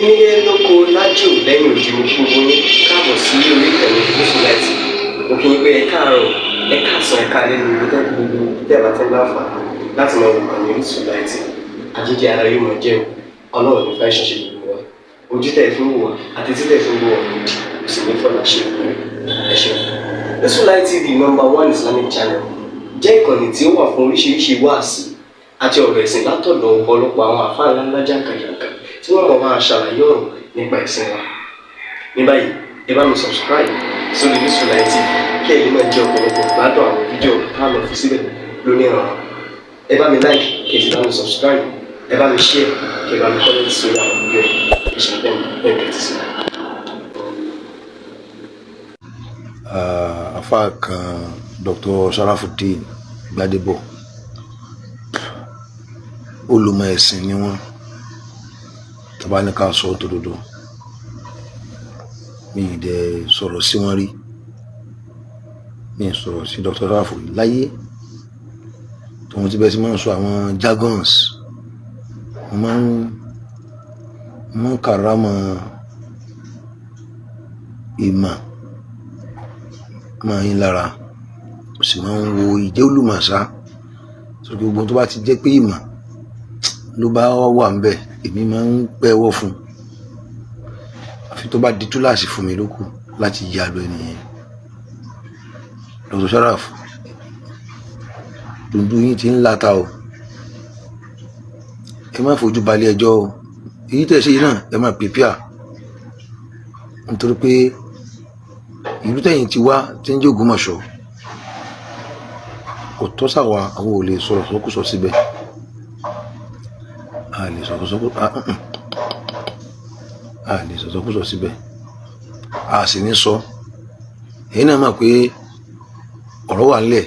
Nílé lóko lájò lẹ́yìn odi, mo kí gbogbo yín káàbọ̀ sí orí ìkànnì Gúúsùláìtì. Mo kí yín pé ẹ káàárọ̀, ẹ káàsán, ẹ káalẹ́ ní ibi tẹ́ gbogbo tẹ́ bá ti ń láǹfààní láti máa wò kàn ní Gúúsùláìtì. Àjíjẹ ara yóò máa jẹun, Ọlọ́run ní fẹ́ ṣẹṣẹ gbogbo wa. Ojú tẹ́ fi ń wò wá àti tí tẹ́ fi ń wò wá lòdì kò sì ní fọlá ṣe ìpínlẹ̀. Ẹ ṣeun. Gúúsùláìtì TV, number one Islamic channel, jẹ́ ìkànnì tí ó wà fún oríṣiríṣi wáàsí àti ọ̀rọ̀ ẹ̀sìn látọ̀dọ̀ ọ̀pọ̀lọpọ̀ àwọn àfáà ńláńlá jàǹkànjàǹkàn tí wọ́n mọ̀ máa ṣàlàyé ọ̀rọ̀ nípa ẹ̀sìn wa. Ní báyìí, ẹ bá mi subscribe sórí Gúúsùláìtì TV kí ẹ lè máa jẹ ọ̀pọ̀lọpọ̀ gbádùn àwọn fídíò tá a lọ fi síbẹ̀ lónìí ọ̀rọ̀. Ẹ bá mi like, kí ẹ sì bá mi subscribe, ẹ bá mi share, kí ẹ bá mi comment sórí àwọn fídíò yìí. Ẹ ṣe bẹ́ẹ̀ bẹ́ẹ̀ tẹ́tí sí. Afa kan, Dr. Sharafuddin Gbadebo, olùmọ̀ ẹ̀sìn ni wọ́n. Tó bá ní ká sọ òdodo, mi ì dẹ̀ sọ̀rọ̀ sí wọn rí, mi ì sọ̀rọ̀ sí Dr. Sharafu láyé. Tòun ti bẹ́ẹ̀ sí máa ń sọ àwọn jargons, mo máa ń kàrámọ̀ ìmọ̀ máa yín lára, mo sì máa ń wo ìjẹ́ olùmọ̀ọ́sá sórí gbogbo tó bá ti jẹ́ pé ìmọ̀ ló bá wà ń bẹ̀, èmi máa ń pẹ́wọ́ fún un. Àfi tó bá di túláàsì fún mi lókù láti yá lọ ẹnìyẹn. Dr. Sharaf, dundun yín ti ń láta o. Ẹ má fojú balẹ̀ ẹjọ́ o. Èyí tẹ̀ ṣe yìí náà, ẹ má pèpìà, nítorí pé ìlú tẹ̀yìn ti wá tí ń jẹ́ Ògbómọ̀ṣọ́ kò tọ́ sáwa. Àwọn ò lè sọ̀rọ̀ sọ́kùsọ síbẹ̀, a lè sọ̀rọ̀ sọ́kùsọ, a lè sọ̀rọ̀ sọ́kùsọ síbẹ̀, a sì ní sọ. Èyí náà mọ̀ pé ọ̀rọ̀ wà nílẹ̀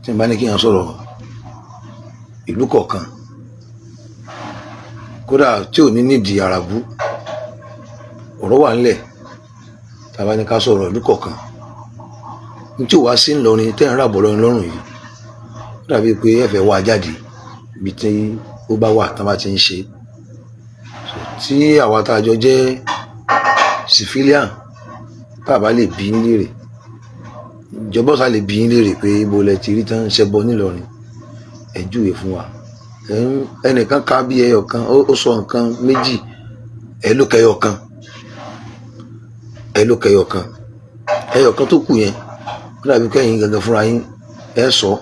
tí n bá ní kí n sọ̀rọ̀ ìlú kọ̀ọ̀kan, kódà tí ò ní nídìí àràbù. Ọ̀rọ̀ wà nílẹ̀ tá a bá ní ká sọ̀rọ̀ ìlú kọ̀ọ̀kan ní tí ò wá sí Ńlọrin tẹ́ ń rà bọ̀ lọ́rin lọ́rùn yìí, ó dàbí pé ẹ fẹ́ wá jáde ibi tí ó bá wà tá a bá ti ń ṣe tí àwa tá a jọ jẹ́ civilian, tá a bá lè bí yín léèrè, ìjọba ọ̀sà lè bí yín léèrè pé ibo lẹ ti rí tán ń ṣẹbọ nílọrin, ẹ júwe fún wa. Ẹnìkan ká bí ẹyọ kan, ó sọ nǹkan méjì, ẹ ló kẹyọ kan, ẹ ló kẹyọ kan, ẹyọ kan tó kù yẹn, ó dàbí kẹ́yìn gangan fúnra yín ẹ sọ.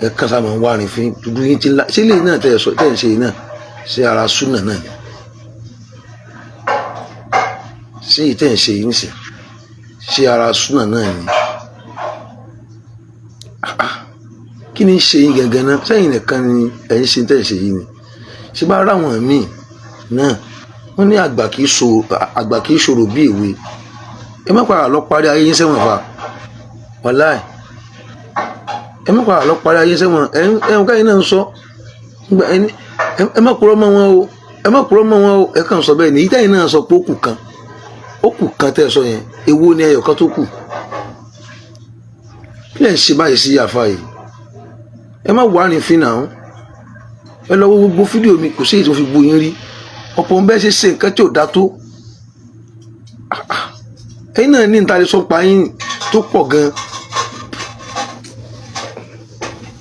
Ẹ kàn sáà máa ń wá rìn fín dúdú yín ti ńlá ṣé lè náà tẹ́ ẹ sọ tẹ́ ẹ ń ṣe yìí náà, ṣé ara súnà náà ni? Ṣé èyí tẹ́ ẹ ń ṣe yìí nìsín, ṣé ara súnà náà ni? Kí ni ń ṣe yín gangan náà? Sẹ́yìn nìkan ni ẹ̀ ń ṣe tẹ́ ẹ ń ṣe yìí ni? Ṣé bá ráwọn míì náà, wọ́n ní àgbà kì í ṣòro, àgbà kì í ṣòro bí èwe. Ẹ má padà lọ parí ayé yín sẹ́wọ̀n fa, wàláì, ẹ má padà lọ parí ayé sẹ́wọ̀n. Ẹ ń káyìn náà ń sọ ẹ má purọ́ mọ́ wọn o, ẹ má purọ́ mọ́ wọn o. Ẹ kàn sọ bẹ́ẹ̀ ni. Ìtẹ́yìn náà sọ pé ó kù kan, ó kù kan tẹ́ ẹ sọ yẹn, èwo ni ẹyọ kan tó kù? Kí lẹ̀ ń ṣe báyìí sí àfa yìí? Ẹ má wà rìn fín náà. Ẹ lọ wo gbogbo fídíò mi, kò sí èyí tó fi bu yín rí. Ọ̀pọ̀ ń bẹ́ẹ̀ ṣe ṣe nǹkan tí ò dá tó. Ẹ̀yin náà ní níta lè sọ pa yín tó pọ̀ gan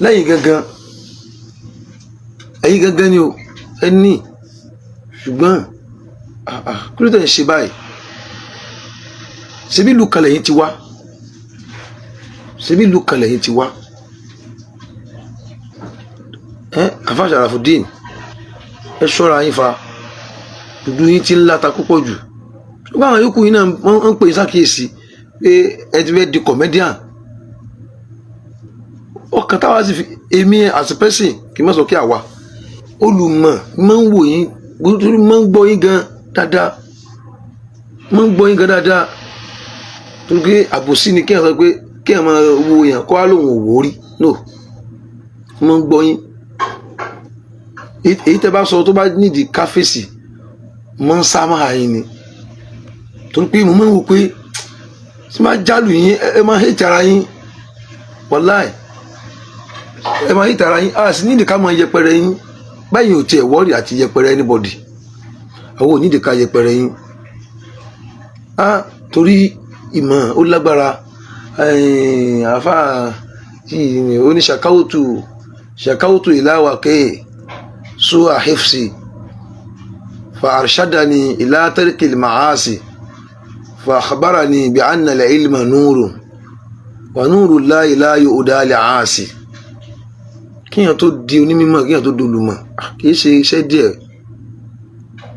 lẹ́yìn gangan, ẹ̀yin gangan ni o ẹ ní. Ṣùgbọ́n kí ló tẹ̀ ń ṣe báyìí? Ṣebí ìlú kan lẹ́yìn ti wá, ṣebí ìlú kan lẹ́yìn ti wá. Ẹ Àfáà Sharafuddin, ẹ ṣọ́ra yín fa. Dúdú yín ti ń láta púpọ̀ jù. Ṣùgbọ́n àwọn yòókù yín náà wọ́n ń pè é sákìyèsí pé ẹ ti fẹ́ di comedian. Ọkàn táwa sì fi èmi as a person, kì í má sọ kí àwa olùmọ̀ máa ń wò yín, máa ń gbọ́ yín gan dáadáa, máa ń gbọ́ yín gan dáadáa, torí pé àbòsí ni kí ẹ sọ pé kí ẹ máa wo yàn kó wá lóun ò wò rí. No, máa ń gbọ́ yín. Èyí tẹ́ bá sọ tó bá nídìí káfíìsì, máa ń sá máa yín ni, torí pé mo máa ń wò pé tí máa jálù yín, ẹ máa hate ara yín. Wàláì, ẹ máa hate ara yín. A sì nídìí ká máa yẹpẹrẹ yín báyìí, ò tiẹ̀ wọ́ọ̀rì àti yẹpẹrẹ anybody. Àwọn ò nídìí ká yẹpẹrẹ yín á, torí ìmọ̀ ó lágbára. Àáfà ó ní شكوت شكوت إلى وكيع سوء حفظي فأرشدني إلى ترك المعاصي فأخبرني بأن العلم نور ونور الله لا يهدى لعاصي. Kíyàn tó di onímọ̀, kíyàn tó dolùmọ̀, kì í ṣe iṣẹ́ díẹ̀.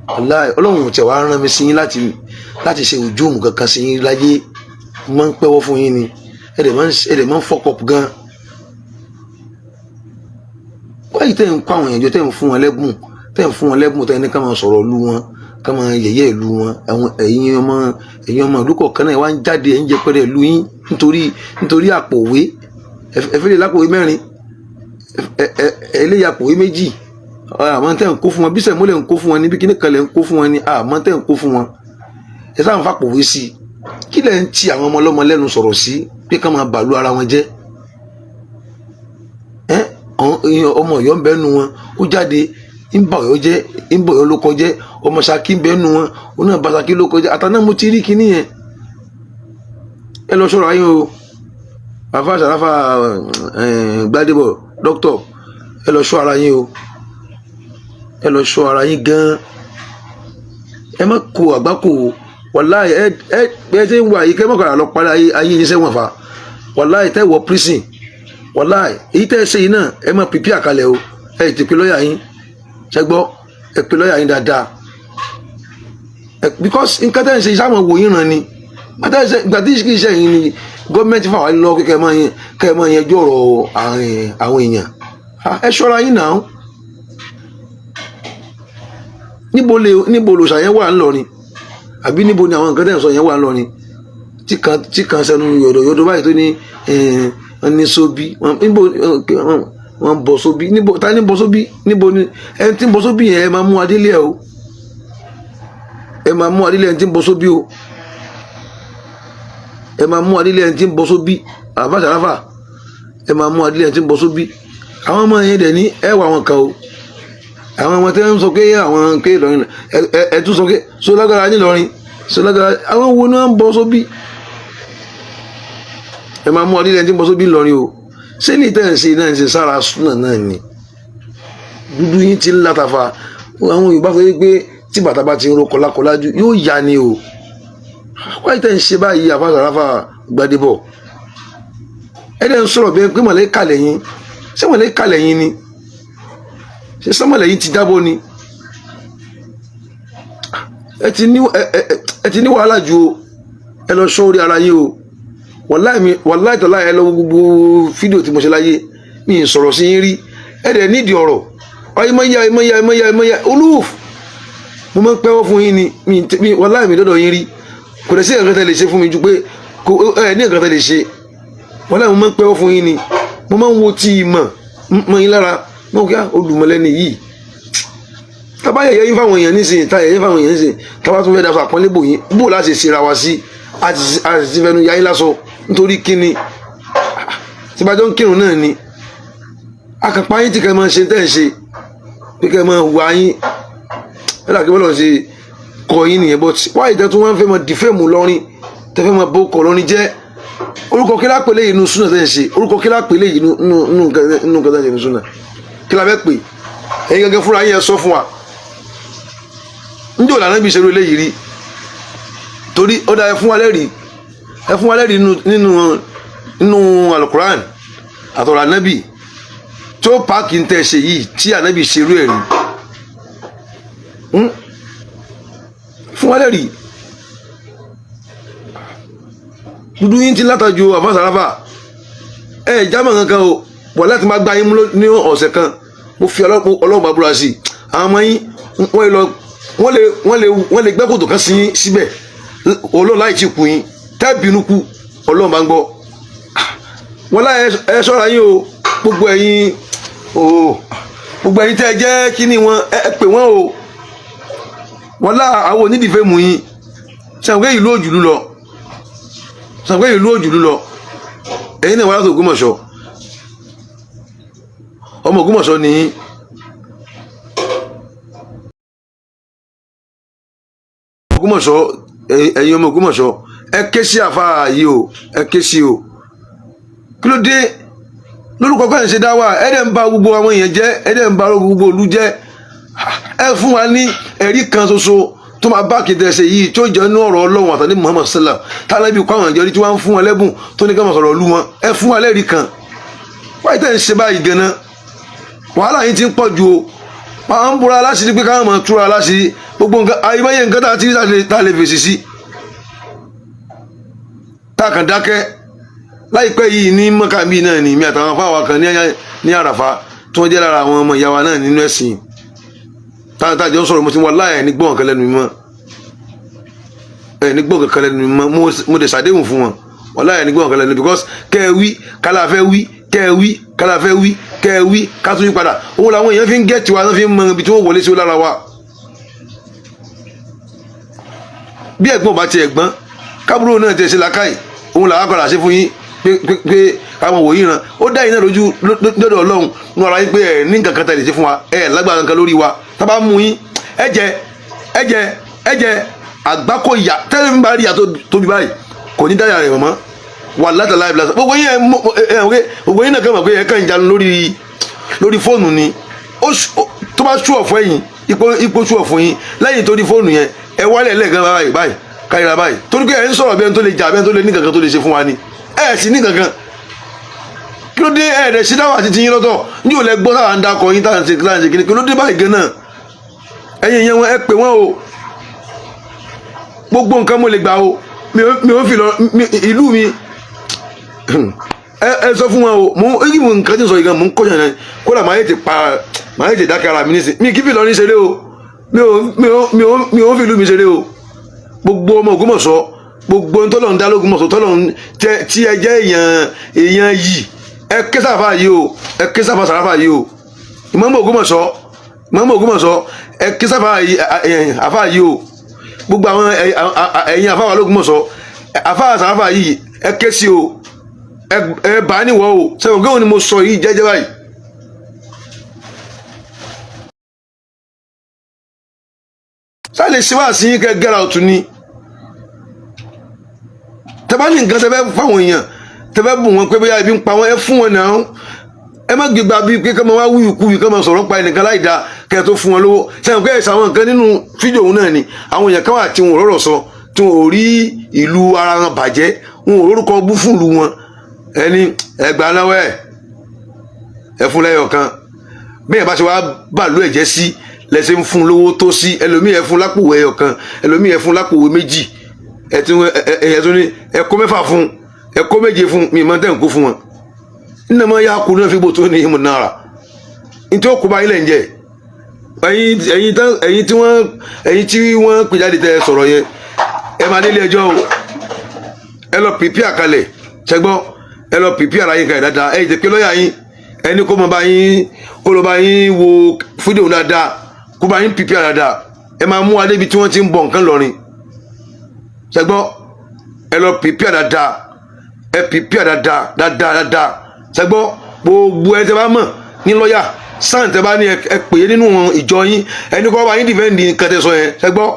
Wàláhì, Ọlọ́run tẹ̀ wá rán mi sí yín láti ṣe òjòmù kankan sí yín láyé. Mo máa ń pẹ́wọ́ fún yín ni. Ẹ dẹ̀ máa ń fuck up gan. Wáyé tẹ́ ń kó àwọn èèyàn jọ, tẹ́ ń fún wọn lẹ́bùn, tẹ́ ń fún wọn lẹ́bùn, tẹ́ ní ká máa sọ̀rọ̀ ìlú wọn, ká máa yẹ̀yẹ́ ìlú wọn. Àwọn ẹ̀yin ọmọ ìlú kọ̀ọ̀kan náà wá ń jáde, ẹ̀ ń jẹpẹrẹ ìlú yín nítorí àpòwé. Ẹ fẹ́ lè lápòwé mẹ́rin, eléyà àpòwé méjì. Àmọ́ tẹ́ ń kó fún wọn, bí sẹ̀mú lẹ̀ ń kó fún wọn níbi kíní kan lẹ̀ ń kó fún wọn ni, àmọ́ tẹ́ ń kó fún wọn, ẹ sáà ń fàpòwé sí i. Kí lẹ̀ ń ti àwọn ọmọ ọlọ́mọ lẹ́nu sọ̀rọ̀ sí pé ká máa bàlú ara wọn jẹ́? Ẹ ọmọ Ọ̀yọ́ ń bẹ nu wọn, ó jáde, ń bà Ọ̀yọ́ jẹ́, ń bọ̀ Ọ̀yọ́ ló kọjẹ́. Ọmọ Ṣakí ń bẹ nu wọn, ó náà bà Ṣakí ló kọjá. Àtàná mo ti rí kinní yẹn. Ẹ lọ sọ̀rọ̀ ayé o. Àfa Sàràfà Gbadébọ̀, dókítọ̀, ẹ lọ ṣọ́ ara yín o. Ẹ lọ ṣọ́ ara yín gan. Ẹ má kó àgbákò o. Wàláì, ẹ ẹ ṣe ń wà yìí, kẹ́ mọ̀kànlá lọ parí ayé yín sẹ́wọ̀n fa. Wàláì, tẹ́ wọ prison. Wàláì, èyí tẹ́ ẹ ṣe yìí náà, ẹ má pìpì àkàlẹ̀ o. Ẹ ti pe lọ́ọ̀yà yín, ṣẹ́gbọ́? Ẹ pe lọ́ọ̀yà yín dáadáa ẹ, because nǹkan tẹ́ ẹ ń ṣe yìí, sáà wò yín ràn ni. Gbà tí kì í ṣe yín ni gọ́ọ̀mẹ̀ntì fà wá lọ kẹ́ ẹ máa yẹn jọ̀rọ̀ àwọn èèyàn. Ẹ ṣọ́ra yín náà. Níbo lòṣà yẹn wà ńlọrin? Àbí níbo ni àwọn nǹkan tẹ̀ ń sọ yẹn wà ńlọrin tí kan sẹnu yọ̀dọ̀yọ̀dọ̀ báyìí tó ní ní sóbí níbo wọ́n bọ̀ sóbí? Níbo ta ní bọ̀ sóbí? Níbo ni ẹni tí ń bọ̀ sóbí yẹn? Ẹ máa mú adélé ẹ o. Ẹ máa mú adélé ẹni tí ń bọ̀ sóbí o. Ẹ máa mú adélé ẹni tí ń bọ̀ sóbí. Àbá Sàráfà, ẹ máa mú adélé ẹni tí ń bọ̀ sóbí. Àwọn ọmọ yẹn dẹ̀ ní ẹ wà wọn kan o. Àwọn ọmọ tẹ́ ń sọ pé àwọn pé Ìlọrin, ẹ tún sọ pé sọlágàrà nílọrin sọlágàrà. Àwọn wo ni wọ́n ń bọ̀ sóbí? Ẹ máa mú adélé ẹni tí ń bọ̀ sóbí ńlọrin o. Ṣé ní ìtẹ̀ ń ṣe náà ń ṣe sára súnà náà ni? Dúdú yín ti ń látàfà. Àwọn Yorùbá sọ pé tí bàtà bá ti ń ro kọlákọlá jù, yóò yá ni o. Wáyé tẹ̀ ń ṣe báyìí, Àfa Sàráfà Gbadébọ̀, ẹ dẹ̀ ń sọ̀rọ̀ bí pé mọ̀lẹ́kà lẹ́yìn. Ṣé mọ̀lẹ́kà lẹ́yìn ni? Ṣé sọ́mọ̀lẹ́yìn ti jábọ́ ni? Ẹ ti ní wàhálà ju o. Ẹ lọ sọ orí ara yín o. Wàláì mi, wàláì tọ́lá, ẹ lọ gbogbo fídíò tí mo ṣe láyé mi ì sọ̀rọ̀ sí yín rí. Ẹ dẹ̀ nídìí ọ̀rọ̀ ayémọ́yá, ayémọ́yá, ayémọ́yá, ayémọ́yá olúf. Mo máa ń pẹ́wọ́ fún yín ni. Mi wàláì, mi dọ́dọ̀ yín rí. Kò dẹ̀ sí nǹkan tẹ́ lè ṣe fún mi ju pé kò ẹ ní nǹkan tẹ́ lè ṣe. Wàláì, mo máa ń pẹ́wọ́ fún yín ni. Mo máa ń wo tí ìmọ̀ mọ́ yín lára mo kí olùmọ̀lẹ́ni yìí. Tábà yẹ̀yẹ́ yín fáwọn èèyàn nísìnyí, tá yẹ̀yẹ́ fáwọn èèyàn nísìnyí, tábà tún fẹ́ daṣọ àpọ́nlé bò yín, bò láti ṣera wa sí, a sì ti fẹnu ya yín lásọ. Nítorí kíni tí bá jọ ń kírun náà ni akànpá yín tí kẹ́ máa ṣe tẹ́ ń ṣe pé kẹ́ máa wá yín ẹ dàgbé bọ́lọ̀ ṣe kọ yín nìyẹn. But wáyé tẹ́ tún wọ́n fẹ́ máa defame lọ́rin, tẹ́ fẹ́ máa bó kọ lọ́rin jẹ́, orúkọ kí lápẹ̀lẹ̀ yìí nínú súnà tẹ́ ń ṣe? Orúkọ kí lápẹ̀lẹ̀ yìí nínú nǹkan tẹ́ ń ṣe nínú súnà? Kí la fẹ́ pè ẹ̀yin gẹ́gẹ́ fúnra yín? Ẹ sọ fún wa, njẹ́ òlànà ibi ìṣerú eléyìí rí? Torí ó dáa. Ẹ fún wa lẹ́rìí, ẹ fún wa lẹ́rìí nínú alukuran àtọ̀rọ̀ ànábì tí ó paaki ń tẹ́ ṣe yìí, tí ànábì ṣerú ẹ̀ rí. Fún wa lẹ́rìí. Dúdú yín ti látàjú. Àfàsàràfà, ẹ jámọ̀ kankan o. Wọ́n láti máa gbá yín mú ní ọ̀sẹ̀ kan, mo fi Ọlọ́run bá búra sí i. Àwọn ọmọ yín, wọ́n lè lọ, wọ́n lè gbẹ́ kòtò kan sí yín síbẹ̀. Ọlọ́run láì tí kú yín tẹ́ bínú kú. Ọlọ́run bá ń gbọ́. Wọ́n láì ẹ ṣọ́ra yín o. Gbogbo ẹ̀yin o, gbogbo ẹ̀yin tẹ́ ẹ jẹ́ kíní wọn, ẹ pè wọ́n o. Wọ́n lá àwọn onídìí mú yín sàǹgbé ìlú òjùlú lọ, sàǹgbé ìlú òjùlú lọ. Ẹ̀yin náà wà láti Ògbómọ̀ṣọ́, ọmọ Ògbómọ̀ṣọ́ ni yín. Ògbómọ̀ṣọ́, ẹ̀yin ọmọ Ògbómọ̀ṣọ́, ẹ ké sí àfáà yìí o, ẹ ké sí o. Kí ló dé lórúkọ pé ẹ̀ ń ṣe dáwà, ẹ dẹ̀ ń ba gbogbo àwọn èèyàn jẹ́, ẹ dẹ̀ ń ba gbogbo ìlú jẹ́? Ẹ fún wa ní ẹ̀rí kan ṣoṣo tó máa bá kìtẹ̀ ṣe yìí, tó jẹ́ inú ọ̀rọ̀ Ọlọ́run àtàní Muhammad sallam tálábì kọ́ àwọn ìjọ tí wọ́n ń fún wọn lẹ́bùn tó ní ká máa sọ̀rọ̀ ìlú wọn. Ẹ fún wa lẹ́rìí kan. Wáyé tẹ̀ ń ṣe báyìí gan-an, wàhálà yìí ti ń pọ̀ ju o. Máa ń búra aláṣìírí pé káwọn máa túra aláṣìírí gbogbo nǹkan, àyíbáyé nǹkan tá a ti rí tá a lè fèsì sí, tá a kàn dákẹ́. Láìpẹ́ yìí ní mọ́kàbí náà ni mi àtàwọn afáwa kan ní Àràfá tí wọ́n jẹ́ lára àwọn ọmọ ìyá wa náà nínú ẹ̀sìn táwọn táwọn jọ ń sọ̀rọ̀. Mo ti wọ́n láyà ní gbọ́n kan lẹ́nu mi mọ́ ẹ̀, ní gbọ́n kan lẹ́nu mi mọ́. Mo dẹ̀ ṣàdéhùn fún wọn, wọ́n láyà ní gbọ́n kan lẹ́nu, because kẹ́ ẹ wí kálá fẹ́ wí, kẹ́ ẹ wí kálá fẹ́ wí, kẹ́ ẹ wí ká tún yí padà. Òun làwọn èèyàn fi ń gẹ̀ẹ́tì wa, wọ́n fi ń mọ ibi tí wọ́n wọlé sí lára wa. Bí ẹ̀gbọ́n bá ti ẹ̀gbọ́n kábúrò náà ti ṣe làákàyè, òun làwọn padà ṣe fún yín pé káwọn wòye ràn ó dá yín náà lójú lọ́dọ̀ Ọlọ́run ní ara yín pé ẹ̀ ní nǹkan kan tẹ̀lé ṣe fún wa, ẹ̀ lágbára nǹkan lórí wa. Tá bá mú yín, ẹ jẹ, ẹ jẹ, ẹ jẹ àgbákò ìyà tẹ́lẹ̀ ń bá rí ìyà tó tóbi báyìí, kò ní dáyà rẹ̀ mọ́ wà látàlá ìbílẹ̀. Gbogbo yín, ẹ ẹ gbogbo yín náà kàn mọ̀ pé ẹ kàn ń jánu lórí fóònù ni. Tó bá sú ọ̀fọ̀ ẹ̀yìn ipò sú ọ̀fọ̀ yín lẹ́yìn tó di fóònù yẹn, ẹ wálẹ̀ lẹ́ẹ̀kan báyìí báyìí káyìrà báyìí, torí pé ẹ ń sọ̀rọ̀ bí ẹni tó lè jà, bí ẹni tó lè ní kankan tó lè ṣe fún wa ni. Ẹ sì ní kankan. Kí ló dé? Ẹ rẹ̀ sí dáwà àti tiyín lọ́tọ̀ ní ò lẹ gbọ́ táwa ń dakọ̀ yín, táwa ń ṣe, táwa ń ṣe kíni. Kí ló dé báyìí gan náà? Ẹ̀yin yẹn wọn, ẹ pè wọ́n o. Gbogbo nǹkan mo lè gbà o, mi ò fi lọ ìlú mi. Ẹ sọ fún wọn o. Mo ń mo nǹkan tí ń sọ yìí gan, mo ń kọ́yàn náà kódà máa yẹ ti pa, máa yẹ ti dákẹ́ ara mi nísìn. Mi kì í fi lọ ní ṣeré o. Mi ò fi ìlú mi ṣeré o. Gbogbo ọmọ Ògbómọ̀ṣọ́, gbogbo ohun tọ́lọ̀ ń dá lÓgbómọ̀ṣọ́, tọ́lọ̀ ń tẹ tí ẹ jẹ́ èèyàn èèyàn yìí, ẹ ké sáfà yìí o, ẹ ké sáfà sàráfà yìí o. Ìmáàmù Ògbómọ̀ṣọ́, Ìmáàmù Ògbómọ̀ṣọ́, ẹ ké sáfà yìí, àfà yìí o. Gbogbo àwọn ẹ̀yin àfà wà lÓgbómọ̀ṣọ́, àfà sàráfà yìí, ẹ ké sí o, ẹ bá níwọ̀ o. Sẹ́wọ̀n gbé ni mo sọ yìí jẹ́jẹ́ báyìí. Sáà lè ṣe wá sí yín kẹ́ get out ni. Tẹ́ bá ní nǹkan tẹ́ fẹ́ fáwọn èèyàn, tẹ́ fẹ́ bùn wọn pé bóyá ibi ń pa wọn, ẹ fún wọn náà. Ẹ má gbégbá bíi pé kọ́ máa wá wúyù kúyù, kọ́ máa sọ̀rọ̀ pa ẹnìkan láì dáa kẹ́ ẹ tó fún wọn lówó. Sẹ́yìn pé ẹ̀sà àwọn nǹkan nínú fídíò òun náà ni àwọn èèyàn kan wà tí wọn ò rọ̀rọ̀ sọ, tí wọn ò rí ìlú ara wọn bàjẹ́, wọn ò rórúkọ bú fún ìlú wọn. Ẹni ẹgbàá náwó ẹ ẹ fún lẹ́yọ̀ kan, bí ẹ bá ṣe wá bàlú ẹ̀jẹ̀ sí lẹ́sẹ̀ ń fún lówó tó sí. Ẹlòmíì ẹ fún lápòwé ẹyọ kan, ẹlòmíì ẹ fún lápòwé méjì, ẹ tún ẹ tún ní ẹ kó mẹ́fà fún, ẹ kó méje fún. Mi ìmọ̀ tẹ́ ń kó fún wọn nínú ọmọ ya kú náà fi bò tó ní ìmọ̀ náírà nítorí ó kó bá yín lẹ̀ ń jẹ. Ẹ̀yin tán, ẹ̀yin tí wọ́n pè jáde tẹ́ ẹ sọ̀rọ̀ yẹn, ẹ máa délé ẹjọ́ o. Ẹ lọ pìpì àkàlẹ̀ ṣẹgbọ́n, ẹ lọ pìpì ara yín kalẹ̀ dáadáa. Ẹ jẹ́ pé lọ́ọ̀yà yín, ẹni kó mọ bá yín, kó lọ bá yín wo fídíò dáadáa, kó bá yín pìpì dáadáa. Ẹ máa mú adé ibi tí wọ́n ti ń bọ̀ nǹkan lọ́rin ṣẹgbọ́n. Ẹ lọ pìpì dáadáa, ẹ pìpì dáadáa dáadáa dáadáa ṣẹgbọ́n. Gbogbo ẹ tẹ́ bá mọ̀ ní lọ́ọ̀yà sáà tẹ́ bá ní, ẹ pè é nínú ìjọ yín, ẹni kó bá yín defend nǹkan tẹ́ sọ yẹn ṣẹgbọ́n.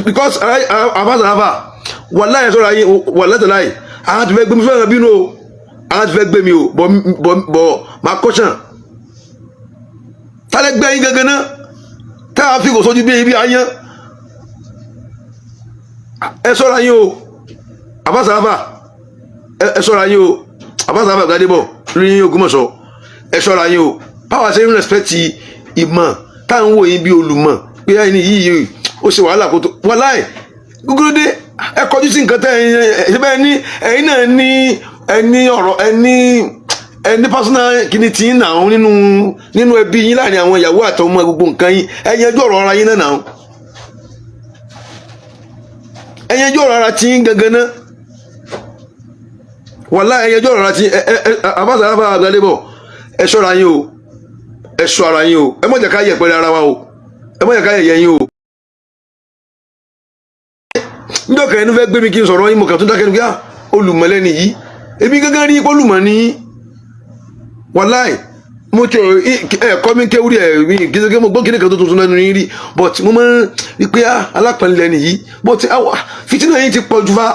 Because àfàsàràfà wàláyé sọ̀rọ̀ ayé wàláyé tẹ̀láyé, àwọn ti fẹ́ gbé mi fẹ́ràn bínú o, àwọn ti fẹ́ gbé mi o. Bọ̀ bọ̀ bọ̀, máa kọ́sàn tálẹ́ gbẹ́ yín gangan náà tá a fi kò sójú bí ibi ayán. Ẹ sọ̀rọ̀ ayé o, àfàsàràfà, ẹ sọ̀rọ̀ ayé o, àfàsàràfà Gbadébọ̀ ní Ògbómọ̀ṣọ́, ẹ sọ̀rọ̀ ayé o. Báwa ṣe ń respect ìmọ̀ tá à ń wò yín bí olùmọ̀ pé ẹni yìí ó ṣe wàhálà kó tó wàláì gúgúrú dé. Ẹ kọjú sí nǹkan tẹ ẹ ṣe bẹ́ẹ̀ ní. Ẹ̀yin náà ní ẹ ní ọ̀rọ̀, ẹ ní personal kìíní tí ń nà án nínú ẹbí yín, láàrin àwọn ìyàwó àtọmọ, gbogbo nǹkan yín. Ẹ yanjú ọ̀rọ̀ ara yín náà nà án. Ẹ yanjú ọ̀rọ̀ ara tí yín gangan náà. Wàláì, ẹ yanjú ọ̀rọ̀ ara tí ẹ ẹ ẹ àbáṣà àbá àgbàlébọ̀. Ẹ ṣọ́ra yín o, ẹ ṣọ́ ara yín o. Ẹ má jẹ́ ká yẹ̀pẹ̀rẹ̀ ara wa o, ẹ má jẹ́ ká yẹ̀yẹ́ yín o. Níjọ́ kan ẹnu fẹ́ gbé mi kí n sọ̀rọ̀ yín, mo kàn tún dákẹ́ ní pé olùmọ̀lẹ́ni yìí, èmi gángan rí olùmọ̀ ní. Wàláì, Mo tẹ ẹ kọ́ mi kéwúrí ẹ mi kí n mo gbọ́ kíní kan tó tuntun lẹ́nu yín rí, but mo máa ń rí pé, ah, alápẹ̀lẹ̀ lẹ́nu yìí, but fìtínà yín ti pọ̀ jù fa.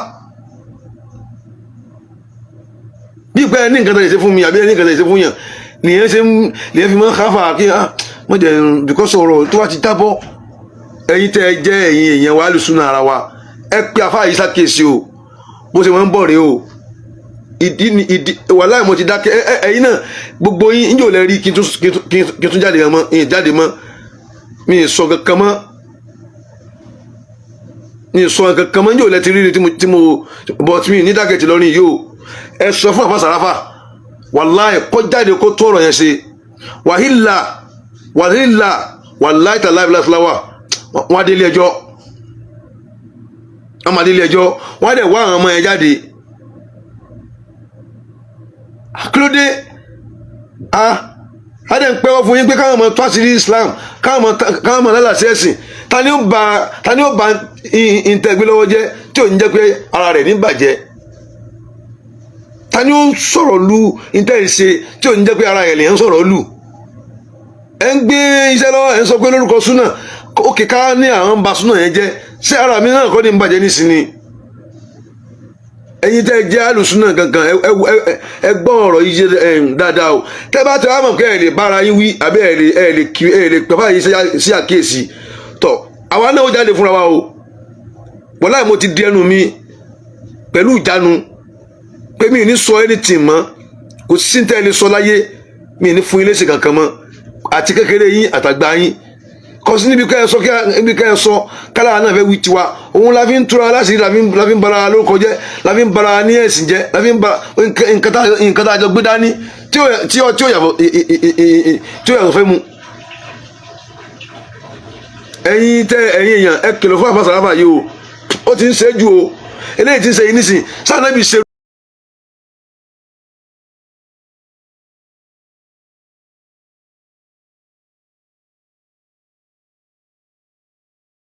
Bí ìpẹ́ ẹ ní nǹkan tó lè ṣe fún mi àbí ẹ ní nǹkan tó lè ṣe fún yàn, nìyẹn ṣe ń lèyẹn fi máa ń káfà kí, ah, mo jẹ, because ọ̀rọ̀ tó bá ti jábọ́. Ẹ̀yin tẹ́ ẹ jẹ́ ẹ̀yin èèyàn wa, lùsùn ara wa, ẹ pé afá yìí ṣàkíyèsí o. Bó ṣe máa ń bọ̀ rèé o. Ìdí ni ìdí wàláì, mo ti dákẹ́. Ẹ ẹ ẹ̀yin náà, gbogbo yín ń yóò lẹ rí kí n tún jáde mọ́, ìyẹn jáde mọ́, mi ì sọ kankan mọ́, mi ì sọ kankan mọ́. Ń yóò lẹ ti rí ni tí mo but mi ní dákẹ́ ti lọ́rin yìí o. Ẹ sọ fún àfa Sàráfà, wàláì, kó jáde, kó tó ọ̀rọ̀ yẹn ṣe. Wàhílà wàhílà, wàláì tàláì bíláṣíláwà, wọ́n á délé ẹjọ́, wọ́n máa délé ẹjọ́, wọ́n á dẹ̀ wá àwọn ọmọ yẹn jáde. Kí ló dé? Ah, á dẹ̀ ń pẹ́wọ́ fún yín pé káwọn ọmọ tó àṣírí Islam, káwọn ọmọ lálàsí ẹ̀sìn. Ta ni ó ba ìtẹ̀gbé lọ́wọ́ jẹ́ tí ò ní jẹ́ pé ara rẹ̀ ní bàjẹ́? Ta ni ó sọ̀rọ̀ lu ìtẹ̀ ìṣe tí ò ní jẹ́ pé ara rẹ̀ lè ń sọ̀rọ̀ lu? Ẹ̀ ń gbé iṣẹ́ lọ́wọ́, ẹ̀ ń sọ pé lórúkọ súnà òkè ká ní àwọn ń ba súnà yẹn jẹ́. Ṣé ara mi náà kọ́ ní ń bàjẹ́ nísìnyí? Ẹ̀yin tẹ́ ẹ jẹ́ alùsúnà gangan, ẹ gbọ́ ọ̀rọ̀ yìí jẹ́ dáadáa o. Tẹ́ bá tẹ́ wá mọ̀ pé ẹ lè bára yín wí àbí ẹ lè kí ẹ lè pẹ́ báyìí sí àkíyèsí tọ̀, àwa náà ó jáde fúnra wa o. Wàláì, mo ti di ẹnu mi pẹ̀lú ìjánu pé mi ò ní sọ anything mọ́. Kò sí tẹ́ ẹ lè sọ láyé, mi ò ní fún yín léṣe kankan mọ́, àti kékeré yín àtàgbà yín. Kọsí níbi ká ẹ sọ, níbi ká ẹ sọ kálá náà fẹ́ wí tiwa. Òun la fi ń túra láti la fi ń bara lórúkọ jẹ́, la fi ń bara ní ẹ̀sìn jẹ́, la fi ń bara nǹkan tá a jọ gbé dání tí ó yàtọ̀ fẹ́ mu. Ẹ̀yin tẹ ẹ̀yin èèyàn, ẹ kìlọ̀ fún àbá Sàráfà yìí o. Ó ti ń ṣe jù o. Eléyìí ti ń ṣe yìí nísìn sáà náà bí ṣe.